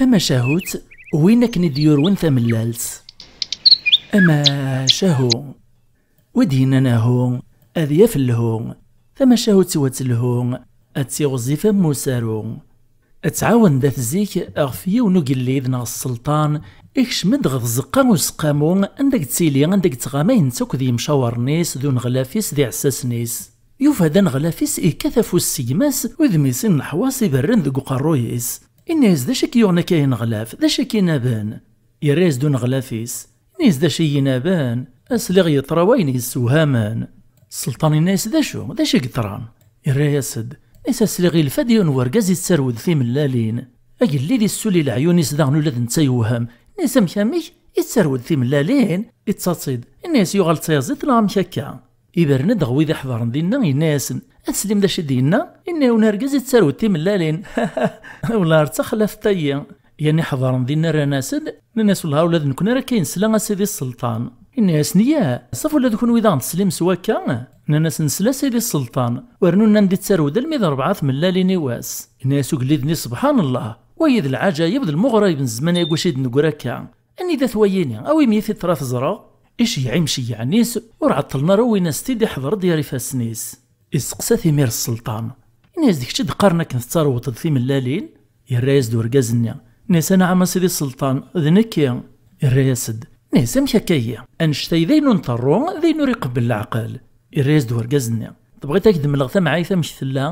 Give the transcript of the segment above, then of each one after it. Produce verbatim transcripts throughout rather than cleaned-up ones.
Tamacahut, win akken i d-yurwen tamellalt. Amacahu. Wi d-yennan ahu, ad yaf lhu. Tamacahut-iw ad telhu, ad tiɣzif am usaru. Ad tɛawen dat zik ɣef yiwen ugellid neɣ sselṭan, ikcem-d ɣer tzeqqa useqqamu, anda i yettili, anda i yettɣama, netta akked yimcawaren-is d uneɣlaf-is d iɛessasen-is. Yufa-d aneɣlaf-is ikkat afus s gma-s, udem-is n leḥwas iberren deg uqerruy-is. Inna-yas: "D acu i k-yuɣen akka ay aneɣlaf? D acu i k-inaben?" Yerra-yas-d uneɣlaf-is. Inna-yas: "D acu i yi-inaben? Ad sliɣ yeṭra wayen yessewhamen." Sselṭan inna-yas: "D acu? D acu i yeṭran?" Yerra-yas-d. Inna-yas: "Ad sliɣ ilfa-d yiwen wergaz yettarew-d timellalin." Agellid issuli leɛyun-is daɣen ula d netta yewhem. Inna-yas: "Amek, amek? Yettarew-d timellalin?" Ittaẓ-id. Inna-yas: "Yuɣal d tayaziḍt neɣ amek akka?" Ibren-d ɣer wid iḥeḍren dinna, yenna-yasen: "Ad teslim d acu i d-yenna? Inna yiwen argaz yettarew-d timellalin." Wala ar d taxlaft-ayi. Yan iḥeḍren dinna rran-as-d, nnan-as: "Wellah ula d nekkni ara akka i nesla a sidi sselṭan." Inna-yasen: "Ya, ṣaf ula d kunwi daɣen teslim s wakka?" Nnan-as: "Nesla a sidi sselṭan, wernu nnan-d yettarew-d almi d rebɛa tmellalin i wass." Inna-yas ugellid-nni: "Sebḥan Allah, wayi d lɛaǧayeb d lmuɣrayeb n zzman-agi i d-neggra akka. Anida-t wayini? Awim-iyi-t-id tura ad t-ẓreɣ." Iceyyeɛ imceyyɛen-is, ur ɛeṭṭlen ara wwin-as-t-id, iḥḍer-d ger ifassen-is. Isteqsa-t imir sselṭan. Inna-yas-d: "Kečč i d-qqaren akken tettareweḍ-d timellalin?" Yerra-yas-d urgaz-nni. Inna-yas: "Anɛam a sidi sselṭan, d nekki." Yerra-yas-d. Inna-yas: "Amek akka-yi? Annect-a d ayen ur nṭerru, d ayen ur iqebbel leɛqel." Yerra-yas-d urgaz-nni: "Tebɣiḍ ad k-d-mleɣ tamɛayt amek tella?"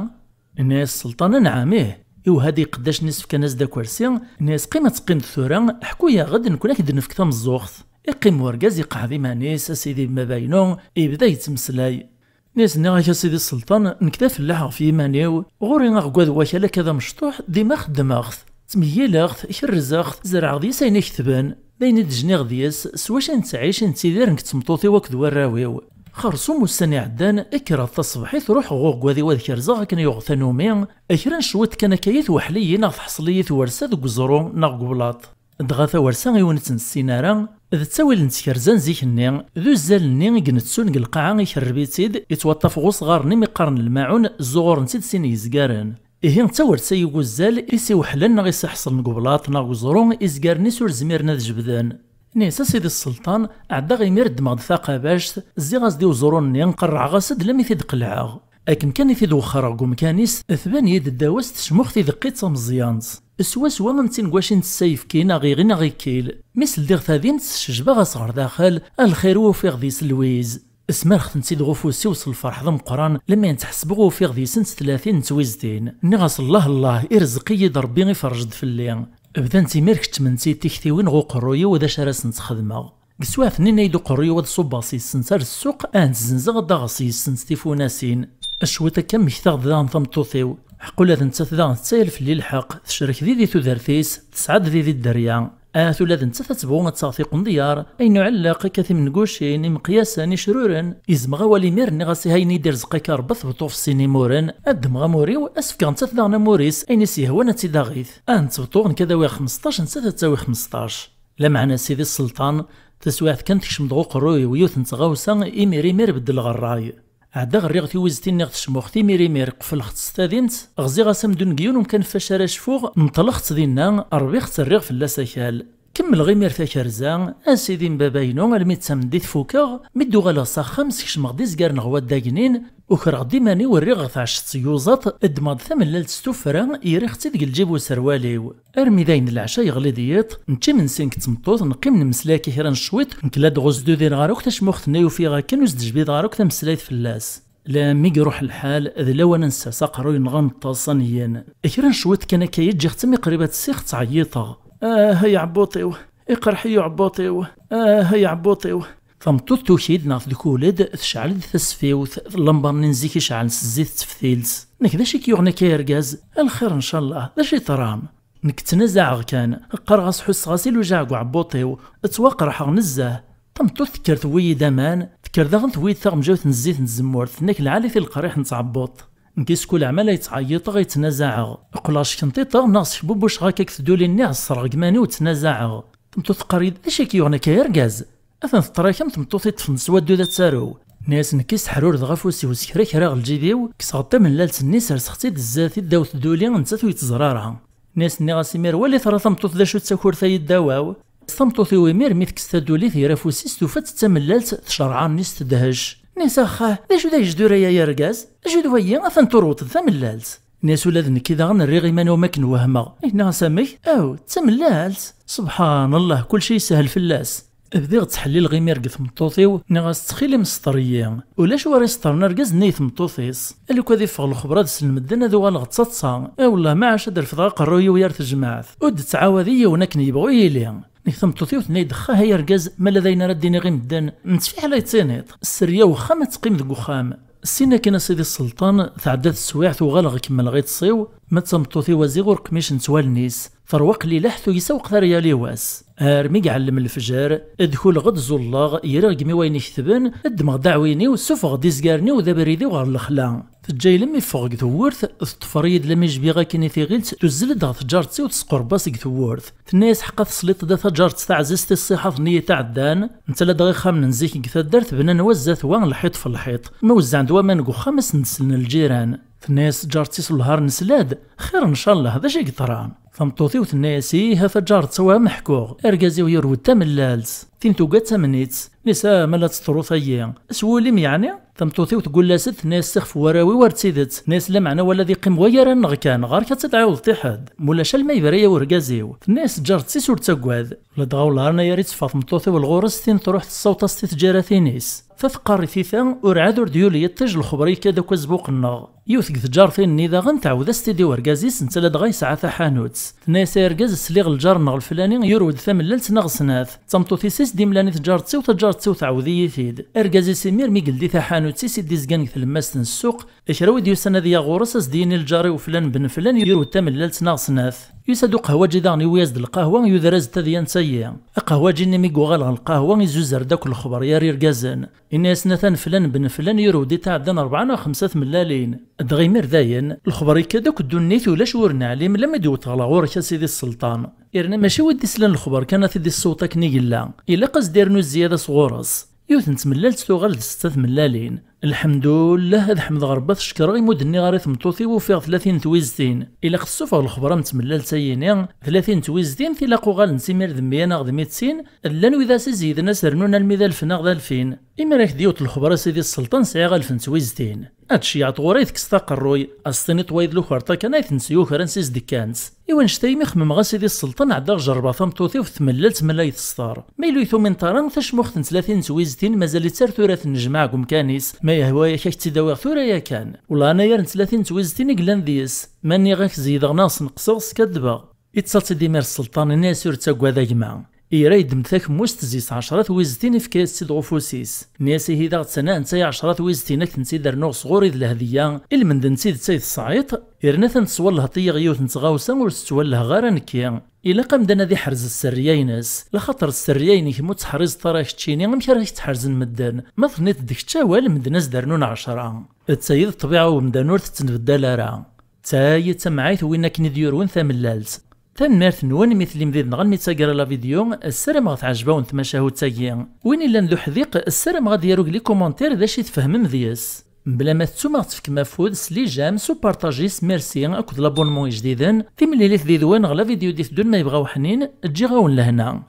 Inna-yas sselṭan: "Anɛam, ih." Iwehha-d i iqeddacen-is, fkan-as-d akersi. Inna-yas: "Qqim ad teqqimeḍ tura, ḥku-yaɣ-d, nekkni ad k-d-nefk tamezzuɣt." Iqqim urgaz, iqeɛɛed iman-is, a sidi baba-inu, ibda yettmeslay. Inna-yas: "Nniɣ-ak a sidi sselṭan, nekk d afellaḥ ɣef yiman-iw, ɣur-i aɣeggad n wakal akka d amecṭuḥ, dima xeddmeɣ-t, ttmeyyileɣ-t, kerrzeɣ-t, zerɛeɣ deg-s ayen iketben, d ayen i d-jniɣ deg-s, s wacu i nettɛic, i nettidir nekk d tmeṭṭut-iw akked warraw-iw. Xersum ussan iɛeddan, kkreɣ taṣebḥit, ruḥeɣ ɣer uggad-iw ad kerzeɣ akken yuɣ tanumi, kra n cwiṭ kan akka-yi tweḥḥel-iyi neɣ teḥṣel-iyi twersa deg uẓru neɣ deg ublaṭ. Dɣa tawersa i wen-tt-nessin ara, d ttawil n tkerza n zik-nni, d uzzal-nni i yenettun deg lqaɛa, ikerreb-itt-id, ittwaṭṭaf ɣer usɣar-nni mi qqaren lmaɛun, zzuɣuren-tt-id sin yezgaren. Ihi d tawersa i uzzal i s-iweḥlen neɣ i s-iḥṣel deg ublaṭ neɣ deg uẓru, izgaren-is ur zmiren ad jebden. Inna-yas: "A sidi sselṭan, ɛeddaɣ imir ddmeɣ-d taqabact, zziɣ-as-d i uẓru-nni, qerrɛeɣ-as-d lammi t-id-qelɛeɣ. Akken kan i t-id-wexxreɣ deg umkan-is, tban-iyi-d ddaw-as tecmuxt ideqqi d tameẓyant. Swaswa am tin n wacu i nessayefki neɣ iɣi neɣ ikkil. Mi s-ldiɣ tadimt, ssejbaɣ-as ɣer daxel, a lxir-iw ufiɣ deg-s lwiz. Smerxtent-id ɣef ufus-iw s lferḥ d ameqqran, lammi ttḥesbeɣ ufiɣ deg-sent tlatin n twiztin. Nniɣ-as: 'Allah, Allah, irzeq-iyi-d Rebbi, iferrej-d fell-i.'" Bdant imir keččment-id tiktiwin ɣer uqerruy-iw d acu ara sent-xedmeɣ. Deg teswiɛt-nni, inna-yi-d uqerruy-iw ad ṣubbeɣ s yis-sent ar ssuq, ad hent-zzenzeɣ, ad d-aɣeɣ s yis-sent tifunasin. Cwiṭ akka mmektaɣ-d daɣen tameṭṭut-iw. Ḥeqq ula d nettat daɣen tettayal fell-i lḥeqq, tecrek didi tudert-is, tesɛa-d didi dderya. Ahat ula d nettat ad tebɣu ad taɣ tiqendyar, ayen uɛelleq akka timengucin, imeqyasen, icruren. Izmeɣ awal imir, nniɣ-as: "Ihi ayen i d-irzeq akka Rebbi, ad t-bṭuɣ f sin imuren, ad ddmeɣ amur-iw, ad s-fkeɣ nettat daɣen amur-is, ayen i s-yehwan ad tt-id-aɣit. Ad tent-bṭuɣ, nekk ad awiɣ xmesṭac, nettat ad tawi xmesṭac." Lameɛna sidi sselṭan, taswiɛt kan tekcem-d ɣer uqerruy-iw yiwet n tɣawsa, imir imir beddleɣ ṛṛay. Ɛeddaɣ rriɣ tiwiztin-nni ɣer tecmuxt, imir imir qefleɣ-tt s tadimt, ɣziɣ-as amdun deg yiwen umkan f wacu ara cfuɣ, neṭleɣ-tt dinna, rbiɣ-tt, rriɣ fell-as akal. Kemmleɣ imir takerza, a sidi n baba-inu, almi d tameddit fukeɣ, mi d-uɣaleɣ s axxam, skecmeɣ-d izgaren ɣer waddag-nin, ukreɣ-d iman-iw, rriɣ ɣer tɛecceḍt s tyuẓaḍ, ddmeɣ-d tamellalt s tuffra, iriɣ-tt-id deg lǧib userwal-iw. Armi d ayen n leɛca yeɣli-d yiḍ, nečča imensi nekk d tmeṭṭut, neqqim nemmeslay akka kra n cwiṭ, nekk la d-ɣ-ur s-d-udineɣ ara akk tacmuxt-nni ufiɣ akken, ur s-d-jbideɣ ara akk tameslayt fell-as. Lmi iruḥ lḥal, d lawan ad nessers aqerruy-nneɣ ad neṭṭes ad neyyen. Kra n cwiṭ kan akka i ǧǧiɣ-tt mi qrib ad tessiɣ, ttɛeyyiṭeɣ: "Ah, ay aɛebbuṭ-iw! Iqerḥ-iyi uɛebbuṭ-iw! Ah, ay aɛebbuṭ-iw!" Tameṭṭut tuki-d neɣ tedkul-d, tecɛel-d tasfiwt, llamba-nni n zik iceɛlen s zzit d teftilt. "Nekk, d acu i k-yuɣen akka ay argaz? A lxir ncallah, d acu yeḍran?" Nekk ttnazaɛeɣ kan, qqareɣ-as ḥusseɣ-as i lujaɛ deg uɛebbuṭ-iw, ttwaqerḥeɣ nezzeh. Tameṭṭut tekker tewwi-yi-d aman, tekker daɣen tewwi-d taɣenjayt n zzit n tzemmurt, tenna-k lɛali-t i leqriḥ n tɛebbuṭ. Nekk s kul aɛmal ay ttɛeyyiṭeɣ, ay ttnazaɛeɣ. Qqleɣ ckenṭiṭeɣ neɣ skebbubuceɣ akka deg tduli-nni, ɛeṣreɣ deg iman-iw ttnazaɛeɣ. Tameṭṭut teqqar-iyi-d: "D acu i k-yuɣen akka ay argaz?" Atan teṭṭrakam tmeṭṭut i ṭṭfen s waddud ad tarew. Nni-as nekk i seḥrurdeɣ afus-iw s kra kra ɣer lǧib-iw, kkseɣ-d tamellalt-nni, serseɣ-tt-id zdat-i ddaw tduli, nettat ur yi-teẓri ara. Nni-as, nniɣ-as imir, wali tara tameṭṭut d acu d takurt-a yeddawaw. Tameṭṭut-iw imir mi tekkes taduli, tger afus-is, tufa-tt d tamellalt, tcerɛer-nni-s tedhec. Nni-as, axxah, d acu d agejdur-aya ay argaz? D acu d wayi? Atan turweḍ d tamellalt. Nni-as, ula d nekki daɣen rriɣ iman-iw makken wehmeɣ. Nniɣ-as, amek? Aw, d tamellalt! Subḥan Allah, kulci yeshel fell-as. Bdiɣ ttḥellileɣ imir deg tmeṭṭut-iw, nniɣ-as, ttxil-m sṭer-iyi. Ulac wara isṭeren argaz-nni i tmeṭṭut-is. Aluk ad iffeɣ lexber ad slen medden ad uɣaleɣ d taḍsa. A wellah, ma ɛac ad refdeɣ aqerruy-iw yar tejmaɛt. Ur d-ttɛawad i yiwen akken yebɣu yili. Nek tameṭṭut-iw tenna-yi-d, xah ay argaz, ma la d ayen ara d-iniɣ i medden, nettfiḥel ay d-tiniḍ. Sser ya wexxam ad teqqim deg wexxam. Ssin akin a sidi sselṭan, tɛedda teswiɛt, uɣaleɣ kemmleɣ iṭes-iw, ma d tameṭṭut-iw aziɣ ur qmicent wallen-is. Terwa qlileḥ, tuyes aweqt ara yali wass. Armi iɛellem lefjer, dkuleɣ-d, ẓulleɣ, yerriɣ deg imi wayen iketben, ddmeɣ-d aɛwin-iw, ssufɣeɣ-d izgaren-iw d abrid-iw ɣer lexla. Teǧǧa-yi lammi ffɣeɣ deg tewwurt, teṭṭfer-iyi-d lammi jbiɣ akken i tiɣilt, tuzzel-d ɣer tǧaret-iw tesqurb-as deg tewwurt. Tenna-yas, ḥqa tesliḍ-d a taǧaret taɛzizt i ṣṣiḥat-nni i tɛeddan, netta ladɣa ixxamen n zik deg taddart bnan wa zdat wa, lḥiṭ f lḥiṭ, ma wezzɛen-d waman deg uxxam ad sen-d-slen lǧiran. Tenna-yas tǧaret-is, lhar nesla-d, xir ncallah, d acu i yeḍran? Tameṭṭut-iw tenna-yas, ih a taǧaret, ttawah ma ḥkuɣ, argaz-iw yurew-d tamellalt, tin tuga d tamnit. Nisa, ma la teṭṭru tayi, s wul-im yeɛni? Tameṭṭut-iw tgul-as-d, tenna-yas, sixef warraw-iw ar d tidet, tenna-yas, lameɛna wala ad iqqim wayar-nneɣ kan, ɣer-k ad tt-id-tɛiwdeḍ i ḥedd, mulac alma yebra-yaw urgaz-iw. Tenna-yas tǧaret-is, ur ttaggad. Ladɣa wellah arna yar i teffeɣ tmeṭṭut-iw lɣur-s, tin truḥ tessaweḍ-as-t i tǧiratin-is. Ta teqqar i tita, urɛad ur d-yuli yiṭij, lexber yekka-d akk azbuq-nneɣ. Yiwet deg tǧartin-nni daɣen tɛawed-as-t-id i urgaz-is, netta ladɣa yesɛa taḥanut. Tenna-yas, ay argaz, sliɣ lǧar-nneɣ leflani yurew-d tamellalt neɣ snat. D tameṭṭut-is i s-d-imlan i tǧaret-iw, taǧaret-iw tɛawed-iyi-t-id. Argaz-is imir mi yeldi taḥanut-is i d-izgan deg tlemmast n ssuq, kra wi d-yusan ad yaɣ ɣur-s, a s-d-yini lǧar-iw flan ben flan yurew-d tamellalt neɣ snat. Yusa-d uqehwaǧi daɣen, yewwi-yas-d lqahwa, yuder-as-d tadyant-ayi. Aqehwaǧi-nni mi yuɣal ɣer lqahwa, izuzar-d akk lexber yar irgazen. Inna-yasen, atan flan ben flan yurew-d i tɛeddan rebɛa neɣ xemsa tmellalin. Dɣa imir dayen, lexber yekka-d akk ddunit, ulac ur neɛlim, lammi d-wwteɣ ɣur-k a sidi sselṭan. Yerna mačči wi d-islan lexber kan a t-id-isseweṭ akken i yella. Ilaq a s-d-irnu zzyada sɣur-s. Yiwet n tmellalt tuɣal d setta tmellalin. Lḥemdullah, ad ḥemdeɣ Rebbi ad t-cekkreɣ imi ur d-nniɣ ara i tmeṭṭut-iw ufiɣ tlatin n twiztin. Ilaq tessufeɣ lexber am tmellalt-ayini, tlatin n twiztin, tilaq uɣalent imir d meyya neɣ d mittin, llan wid as-izeyden a s-rnun almi d alef neɣ d alfin. Imir ak-d yiwet lexber a sidi sselṭan sɛiɣ alef n twiztin. Ad tceyɛeḍ ɣur-i tekkseḍ aqerruy, a s-tiniḍ wayeḍ lukerṭa kan ay tent-yukren si zdekkant. I wanect-a imi xemmemeɣ a sidi sselṭan ɛeddaɣ jerrbeɣ tameṭṭut-iw f tmellalt ma la itesṭer. Ma yella ur tumineḍ ara, tacmuxt n tlatin n twiztin mazal-itt ar tura tennejmaɛ deg umkan-is, ma yehwa-yak ad k-tt-id-awiɣ tura yakan. Wellah anayer n tlatin n twiztin i yellan deg-s, ma nniɣ-ak zeyydeɣ neɣ sneqseɣ skaddbeɣ. Ittaṭ-id imir sselṭan, inna-yas ur ttaggad a gma. Ira yeddem-d takemmust, tezzi-s ɛecra twiztin, ifka-yas-tt-id ɣef ufus-is. Nni-as ihi daɣ ttana netta i ɛecra twiztin ad k-tent-id-rnuɣ sɣur-i d lehdiya, ilmend n tidet ay tesɛiḍ, yerna atan tettwallheḍ-iyi ɣer yiwet n tɣawsa ur tettwallheɣ ara nekki. Ilaq amdan ad iḥrez sserriya-ines, laxaṭer sserriya-inek ma ur tt-teḥrizeḍ ara keččini, amek ara k-tt-ḥerzen medden? Ma tenniḍ-d kečč awal, medden a s-d-rnun ɛecra. D tayi d ṭṭbiɛa n umdan, ur tettnbeddal ara. D tayi d tamɛayt n win akken i d-yurwen tamellalt. Tanemmirt-nwen mi tellim did-neɣ almi d taggara la vidéo, ssarameɣ teɛjeb-awen tmacahut-agi. Win illan d uḥdiq, ssarameɣ ad d-yaru deg les commentaires d acu i tfehmem deg-s. Mebla ma tettum ad aɣ-tefkem afud s les j'aime, s upartaji, s merci akked l'abonnement ijdiden. Timlilit did-wen ɣer la vidéo d-iteddun ma yebɣa uḥnin, ǧǧiɣ-awen lehna.